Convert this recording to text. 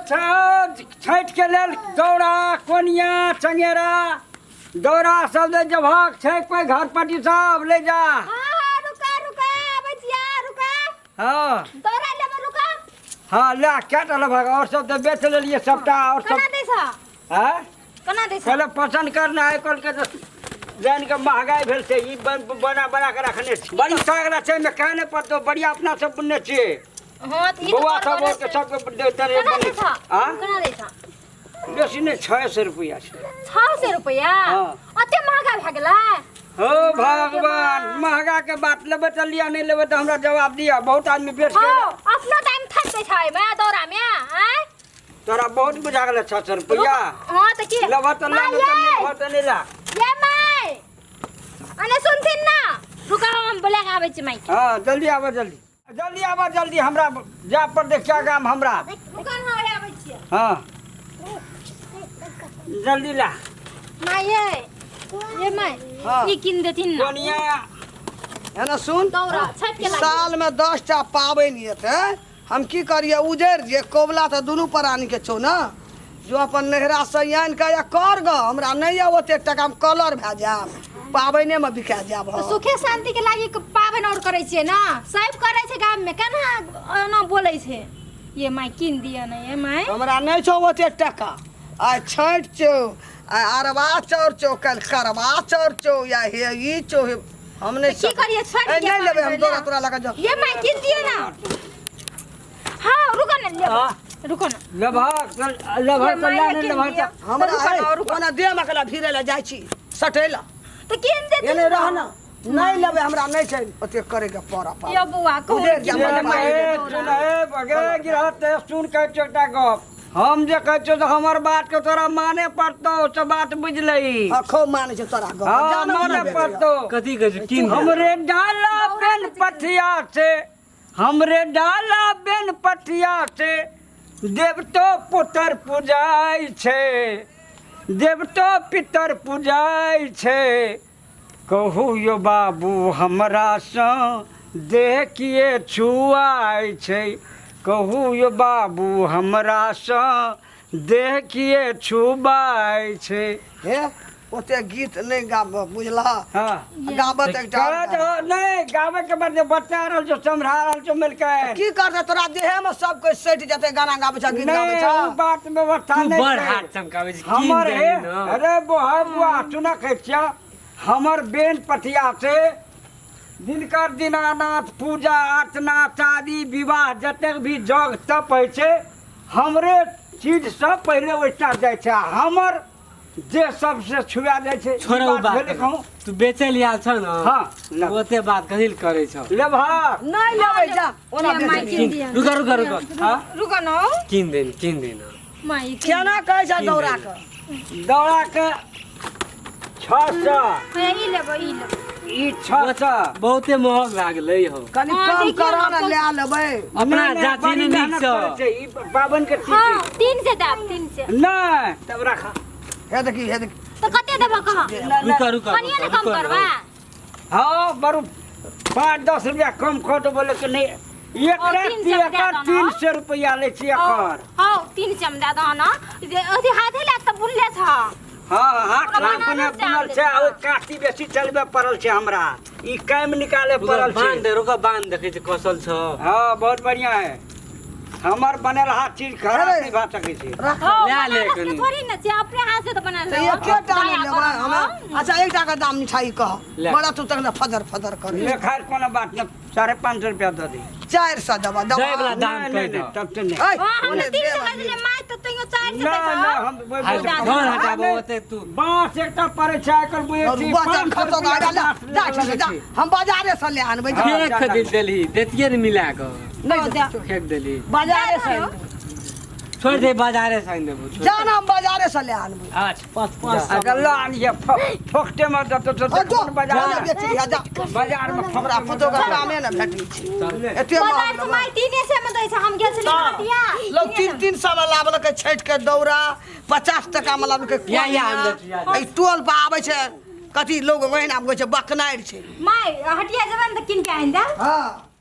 छठ छठि के लेल दौड़ा कोनिया चंगेरा दौड़ा सब ले जबहक छै कोई घर पटी सब ले जा। हाँ हाँ, रुका रुका, आबै छिया, रुका। हाँ। दौड़ा लेबै, रुका। हाँ, ले क्या टा लेबहक? और सब तऽ बेच लेलियै सबटा और सब। केना दै छह? हाँ? केना दै छह? पहिले पसंद करना है कल के तऽ जानि के महगाई भेल छै। ई बना बना के रखने छी, बड़ी तगड़ा छै, एहिमे कहै नहि पड़तौ, बढ़िया अपना सब बुनने छियै। हाँ, तऽ ई तऽ बौआ बड़ सब बड़ और के छै। सबके देते रहे। केना दै बनै छह? हाँ? केना दै छह? बेसी नहि, 600 रुपैआ छै। 600 रुपैआ? हाँ। अते महगा भए गेलै? हो भगवान, महगा के बात, लेबै तऽ लिअ, नहि लेबै तऽ हमरा जवाब दिअ। बहुत आदमी बेच के हौ, अपनो दाम थक दै छै एहिमे दौड़ा मे, आँय? तोरा बहुत बुझा गेलै 600 रुपैआ। हाँ तऽ की? लेबह तऽ ला, नहि तऽ माय, लेबह तऽ नहि ला। ये माय, अने सुनथिन ना, रुका, हम बोला के आबै छी माय। हाँ, जल्दी आबऽ, जल्दी जल्दी आबऽ, जल्दी हमरा जा पर देखिया गाम हमरा। रुका ना, आबै छियै। हाँ, जल्दी ला। माय ये, ये माय। हाँ। ई किन देथिन ना। कोनिया है ना, सुन। दौड़ा छठ के लागी। साल में 10 टा पाबनि एतै, हम की करिए? उजड़ जे कबुला तऽ दुनू प्राणी के छौ ने, जो अपन नैहरा से आनि के या कर ग, हमरा नहि यऽ ओतेक टका, हम कलर भए जायब, पाबनिमे बिका जायब तऽ हम। सुखे शांति के लागी पाबनि और करै छियै ना, सब करै छै गाम में, केना एना बोलै छै? ये माय, किन दिअ ना ये माय। हमरा नहि छौ ओतेक टका। आइ छठि छौ, आइ अरबा चाउर छौ, काल्हि करबा चाउर छौ, या हे ई छौ, हे हम नहि तऽ की सकब। करियै, छोड़ि ए, दियै नहि लेबै हम। पाबनि। तोरा तोरा लगा जाओ। ये माय, किन दिअ ना। हाँ, रुको ना, ले। हाँ। रुको ना। लेबहक लेबहक तऽ ला, नहि लेबहक तऽ हमरा रुको ना, है, रुको। ओना देह मे अकेला भिड़ै लए जाइ छी सटै लए। तऽ किन देथिन? एने रह ना, नहि लेबै, हमरा नहि छै ओतेक करैके पर पाबनि। यो बौआ, कहू उधर जा, किन ये दिअ माय, माय। सुन हे बगे गिरहत, सुन, कहै छियौ एकटा गप, हम जे कहै छियौ तऽ हमर बात के तोरा माने पड़तौ, से बात बुझलही? हाँ, खूब मानै छै तोरा गप। हाँ, जा ना, माने ओना पड़तौ। कथी कहै छै? किन दे। हमरे डाला बेन पठिया से, हमरे डाला बेन पठिया से देवतो पुतर पुजाइ छै, देवतो पितर पुजाइ छै। कहू यो बाबू, हमरासँ देह किए छुआइ छै? कहू यो बाबू, हमरासँ देह किए छुबाइ छै? हे, ओते गीत नहि गाब, बुझलह? हाँ। गाबत एकटा कहत हो, नहि गाबै के बाद जे बच्चा रहल छौ, सम्हरा रहल छौ मिलके। की करतै? तोरा देहे में सब कोई सटि जेतै, गाना गाबै छ, गीत गाबै नहि छ। ओ बात व्यवस्था तू नहि बड़ छै। हाथ चमकाबै छी, किन हमर दही हे न। अरे बोहा बुआ, सुन, कहै छियह, हमर बेन पटिया से दिनकर दीनानाथ पूजा अर्चना शादी विवाह जतेक भी जग तप होइ छै, हमरे चीज सब पहिले ओहिठाम जाइ छै आ हमर जे सबसे छुआ जाइ छै। छोड़ ई ओ बात बात। भेलै कहूँ। तू बेचै लए आयल छ न? हाँ, ले। ओते बात कथी लए करै छौ? लेबहक? नहि लेबै, जा ओना ये माय, बेच। किन दिअ। रुक रुक रुक। हाँ? रुको ना। किन then, किन then. माय, किन। केना कहै छ दौड़ा के? दौड़ा के 600। हे, ई लेबै, ई लेबै। ई 600। बहुते महग लागलै हो। कनि हाँ, कम देखियौ करऽ ना, ने, लए लेबै। अपना नहि, नहि, जाति बड़ी ने नीक मेहनत छौ। करै छै, ई पाबनि के चीज हाँ, छै। 300 देब, 300। नहि, तब राख। हे देखी, हे देखी। तऽ कते देबऽ कह? रुक रुक। कनिये ने कम करबा? हाँ, बरू 5-10 रुपया कम कऽ देबो, लेकिन नहि और एकरा 300 दए एकर दऽ ने। 300 रुपया लै छी एकर। हौ, 300 मे दए दह ने। जे अथी हाथे लए तऽ बुनले छ। हाँ, हाथ ओकरा अपने बनारस से बुनल आनले छै आ छ। ओहि काठी बेसी चलबे पड़ल छै हमरा, ई कैम निकाले पड़ल छै। बांध दे, रुक, बांध देखै छै कसल छ। हाँ, बहुत बढ़िया है, हमर बनल हाथ चीज खराब अरे। नहि भऽ सकै छै। रख। हौ, लए ले बनारस के कनी। थोड़ी ने छै, अपने हाथ से तऽ बनल तऽ एकेटा ने लेबै हमे? अच्छा, एकटा के दाम मिठाई कह। ले। बड़ा तू तखने फदर फदर कर। ले, खैर कोनो बात नहि, 550 रुपया दऽ दे। 400 देबऽ, दै देबऽ। वला दाम नहि, कहि नहि, दऽ। तब तऽ नहि। ऐ, हाँ, हम ओने 300 देब। कह देलियै माय, तऽ तैयो 400 नहि दै नहि छह। हम घर हटाबो ओते तू। बाँस एकटा पड़ै छै आइ काल्हि बुझै छी, बच्चा 500 खसो रुपया जा, बाँस जा, लगै जा, छै। हम बाजारे से ले आनबै, जा। हाँ। फेंक दे देलही, देतियै ने मिला कऽ। नहि जा। फेंक देलही। बाजारे से आनबै। छोड़ दे, बाजारे से आनि देबो, छोड़। जा ना, हम बाजारे से ले आनबै। अच्छा, 5 5। आ गल्ला आनिये फोकटे मे देतौ तऽ आ, जो, देखो बाजार जो, बेच लिहा, जा। बाजार मे हमरा पुतोह के कामे ने भेटै छै एते बाजार महग से लेबै। माय 300 मे दै छै, हम गेल छलियै हटिया। लोग 300-300 मे लाबलकै छठि के दौरा, 50 टका मे लाबलकै। या, या, हम दै छी, या, एहि टोल पर आबै छै कथी लोग, ओहिना कहै छै बकनारि छै। माय, हटिया जेबै ने तऽ कीन के आनि देब। हँ।